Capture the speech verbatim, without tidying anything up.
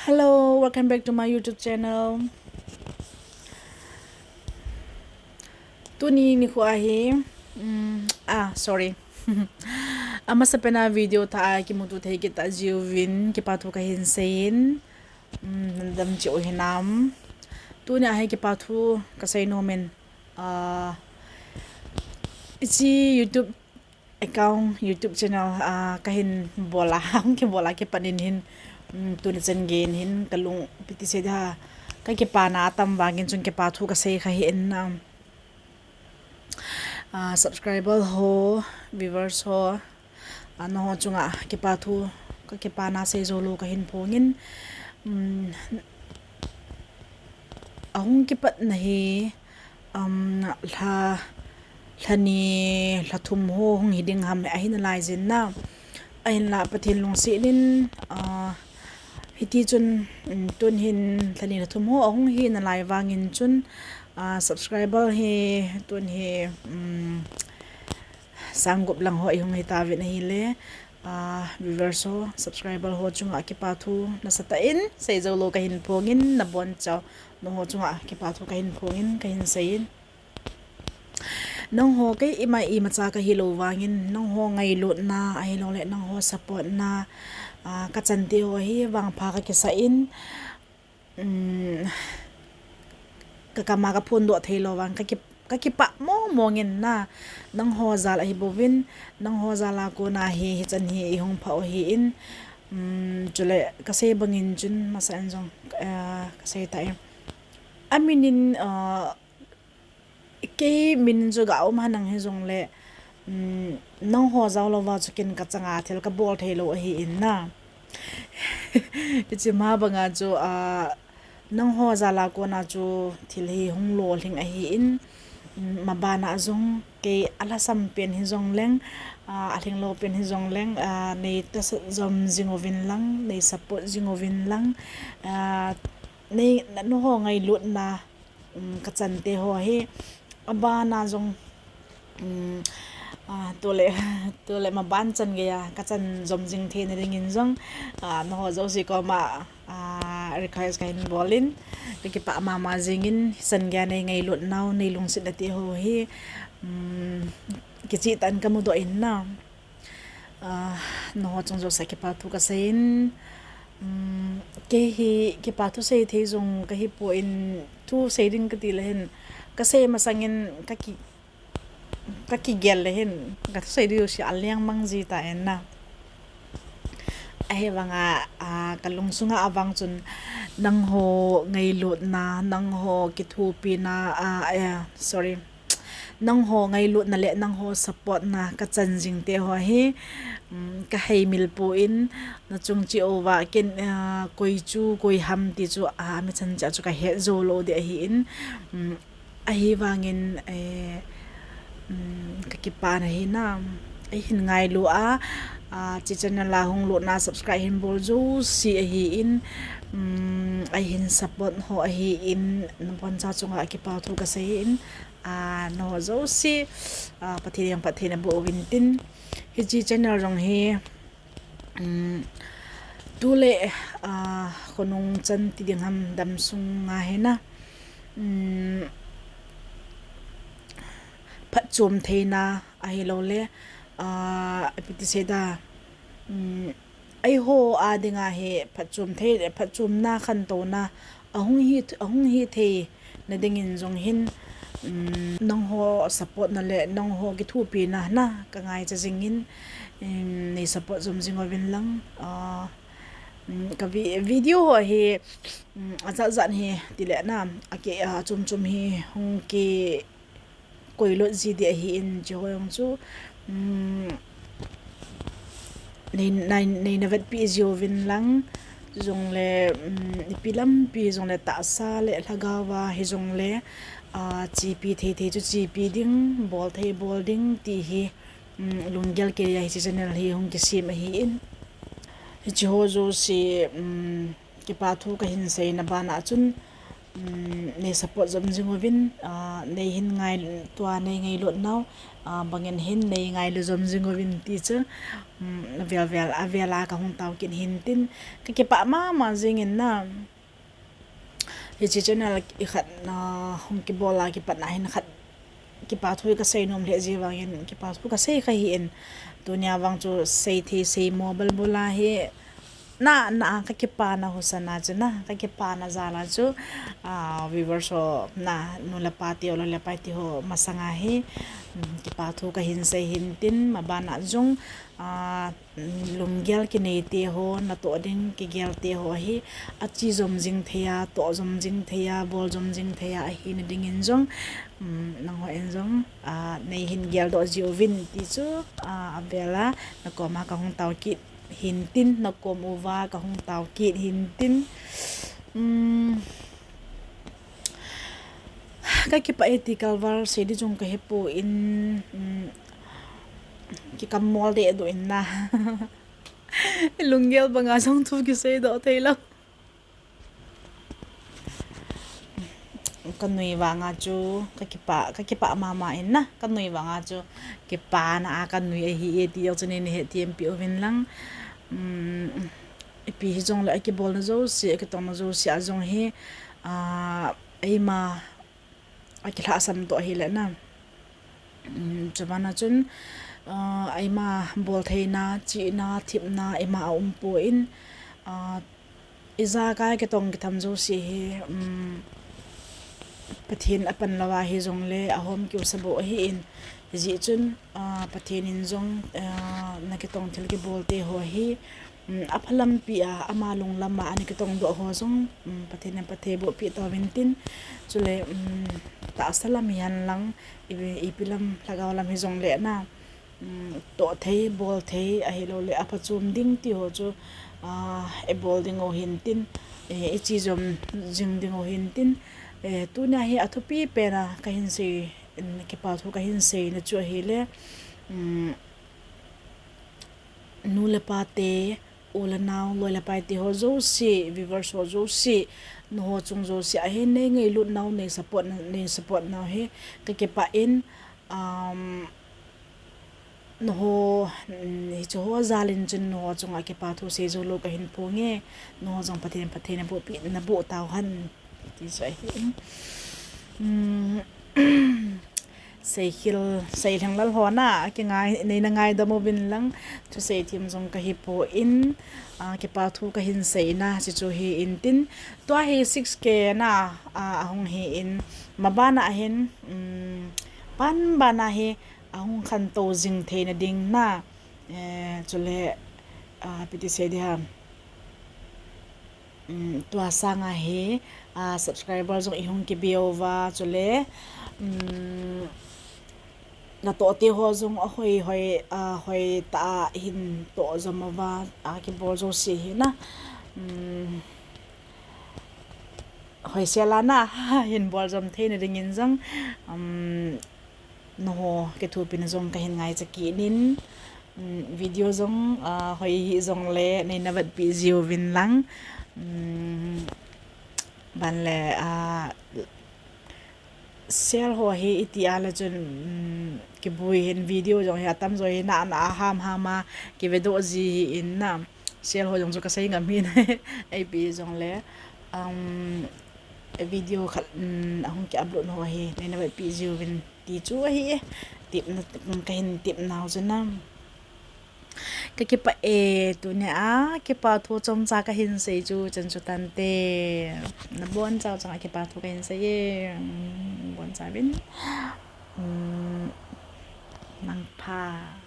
Hello, welcome back to my YouTube channel. Tuni nikho ahi, mm, ah, sorry. Amasapen a video thah a kimuto thei kit jiuvin, kipathu kahin seiyin, mm, nadam cheh u hinam. Tuni ahi kipathu kasei nomin, ah, hiche YouTube account, YouTube channel, ah, kahin bol a, hung kibol a kipat in hin, mm, tuni chan geiyin hin kalung ipi ti sei ding ham, kakipana atam vangin chun kipathu kasei kha ahin, um, ah, subscriber ho, viewers ho, ah, nangho chunga kipathu, kakipana sei jou lou kahin phongin, um, ahung kipatna hi, um, lha, lha ni, lha thum ho hung hi ding ham ahi nalai jin na. Ahinla Pathen lungset in, ah, hiti chun, um, tun hin lha ni lha thum ho ahung hi nalai vangin chun, ah, subscriber hi tun hi, um, sang gup lang ho ihung hi tauvin ahile, ah, viewers ho, subscriber ho chunga kipathu nasatah in sei jou lou kahin phongin, nabonchauva nangho chunga kipathu kahin phongin, kahin seiyin. Nangho kei ima imacha kahi lou vangin, nangho ngailutna, ahilouleh nangho support na, ah, kachante ho hi vangpha kakisa in, um, kakam a kaphondoh thei lou vang, kaki-, kakipah mong mong in na, nangho jal ahi bouvin, nangho jal a kona hi, hichan hi ihung pha u ahin, um, chule kasei bangin chun, masa in jong, ah, kasei tai. Amin in, ah, kei min chu ga um hanang hijongle, um, nangho jal louva chu ken kachanga thil kabol thei lou ahin na. Hiche ma banga chu, ah, nangho jal a kona chu thil hi hung lolhing ahin, um, mabana jong kei alhasam pen hijongleng, ah, alhinglou pen hijongleng, ah, nei tahsan jom jing uvin lang, nei support jing uvin lang, ah, nei, nangho ngailutna, um, kachante ho hi, abana jong, um, ah, tule, tule maban chan geiya kachan jom jing theina dingin jong, ah, nangho jouse koma, ah, request kahin bolin, kakipah mama jingin, hichan geiya nei ngailutnau, nei lungsetna te ho hi, um, kicheh tah in kamudoh in na. Ah, nangho chung jouse a kipathu kaseiyin, um, kei hi kipathu sei thei jong kahipon, thu sei ding kati le hin, kasei masangin kaki, kakigel le hin, kathu sei ding jouse aleng mang ji tan na. Ahivanga, ah, kalungsunga avang chun nangho ngailutna, nangho kithopina, ah, eh, sorry. Nangho ngailutna le nangho support na kachan jing te ho hi, um, kaheimil pon, nachung cheh uva ken, ah, koi chu, koi ham ti chu, ah, mi chan cheh a chu kahet jou lou ding ahin, um, ahivangin, eh, um, kakipah na ahi na, eihin ngailu a, ah, hiche channel a hung lut na subscribe hin bol jouse ahin, um, eihin support ho ahin, nabonchauva chunga kipathu kaseiyin, ah, nangho jouse, ah, Pathen in phatthei naboh uvin tin. Hiche channel jong hi, um, tule, ah, khonung chan ti ding ham dam sunga hi na. Um, phatchom theina ahilouleh, ah, ipi ti sei ding, um, eiho a dinga hi phatchom thei, phatchomna khantouna ahung hi, ahung hi theina dingin jong hin, um, nangho support na le nangho kithopina na kangaicha jingin, um, nei support jom jing uvin lang, ah, um, ka vi-, video ho hi, um, ajat jat hi tile na, ake, ah, chom chom hi hung ki koilut ji ding ahin, hiche ho jong chu, um, nei, nei, nei navetpi jiuvin lang, jongle, um, ipi lampi jongle tahsa le lhagao a hijongle, ah, chepi thei thei chu chepi ding, bol thei bol ding ti hi, um, lunggel keiya hiche channel hi hung kisem ahin. Hiche ho jouse, um, kipathu kahin seina bana chun, Nei support jom jing uvin, ah, nei hin ngai, tua nei ngailut nau, ah, bangin hin nei ngailu jom jing uvin ti chu, um, avel vel, avel a kahung tao kit hin tin, kakipah mama jingin na. Hiche channel ikhat na hung kibol a kipat na hin khat kipa thu kasei nom lheh ji vangin kipa thu kasei kha hi in. Tunia vang chu sei thei sei mo balbul a hi na, na kakipana husa na chu na, kakipana jal a chu, ah, viewers ho na, nu le pa te, u le pai te ho masanga hi, um, kipa thu kahin sei hin tin, mabana jong, ah, lunggel kinei te ho, natoh ding kigel te ho hi, achi jom jing thei a, toh jom jing thei a, bol jom jing thei a, ahina dingin jong, um, nangho in jong, ah, nei hin geldoh ji uvin ti chu, ah, avel a, nakoma kahung tao kit hin tin, nakom uva kahung tao kit hin tin. Um, kakipah e ti kalval sei di jong kahepon, um, kikam mol deh doh in na. Lunggel banga jong thu kisei doh thei lou. Kanui vanga chu kakipah, kakipah mama in na, kanui vanga chu kipana a kanui ahi e ti jong chu nei nahet thempi uvin lang. Um, ipi hijongle akibolna jouse, akitongna jouse a jong hi, ah, eima akilhahsam toh ahile na. Um, chubana chun, ah, eima boltheina, chihna, thepna, eima aumpon, ah, ijakai kitong kitham jouse hi, um, Pathen apan louva hijongle ahom kiu sa bou ahin, hijeh chun, ah, Pathen in jong, ah, nakitong thil kibol te ho hi, um, apha lampi a, ama lunglam a ana kitong doh ho jong, um, Pathen in phatthei bohpi tauvin tin, chule, um, tahsa lam hihen lang, i, ipi lam lhagao lam hijongle na, um, toh thei, bol thei, ahilouleh aphachom ding ti ho chu, ah, ibol ding u hin tin, eh, ichi jom jing ding u hin tin, eh, tunia hi athupi pen a kahin sei, in kipa thu kahin seina chu ahile, um, nu le pa te, u le nao, loi le pai te ho jouse, viewers ho jouse, nangho chung jouse a hi nei ngailut nau, nei support na, nei support nau hi kakipah in, um, nangho, um, hiche ho jal in chun nangho chunga kipa thu sei jou lou kahin phonge, nangho jong Pathen, Pathen in naboh pi, naboh tauhen. Ti chu ahi. Um, seikhel, seilheng lal ho na, kingai, neina ngaidam uvin lang, thusei them jong kahipon, ah, kipa thu kahin seina, hiche chu hi in tin, tua hi six K na, ah, ahung hi in, mabana hin, um, ban bana hi, ahung khantou jing theina ding na, eh, chule, ah, ipi ti sei di ham. Um, tua sanga hi, ah, subscriber jong ihung kibe uva, chule, um, natoh te ho jong ahoi, hoi, ah, hoitah a hin toh jom uva, ah, kibol jouse hi na. Um, hoisel a na, hin bol jom theina dingin jong, um, nangho kithopina jong kahin ngaicha kit in, um, video jong, ah, hoi hijongle neina vetpi jiuvin lang, um, ban le, ah, sel ho hi iti a le chun, um, kibui hin video jong hi atamjo hi na, na a ham ham a kivedoh ji hi in na, sel ho jong chu kasei ngam hi na, ipi jongle, um, video khat, um, ahung ki upload ho hi neina vetpi jiuvin ti chu ahi e. Tepna, kahin tepnau chu na. Kakipah e, tunia kipa thu chomcha kahin sei chu chan chu tante. Nabonchau chunga kipa thu kahin sei e. Um, nabonchauvin. Um, mangpha.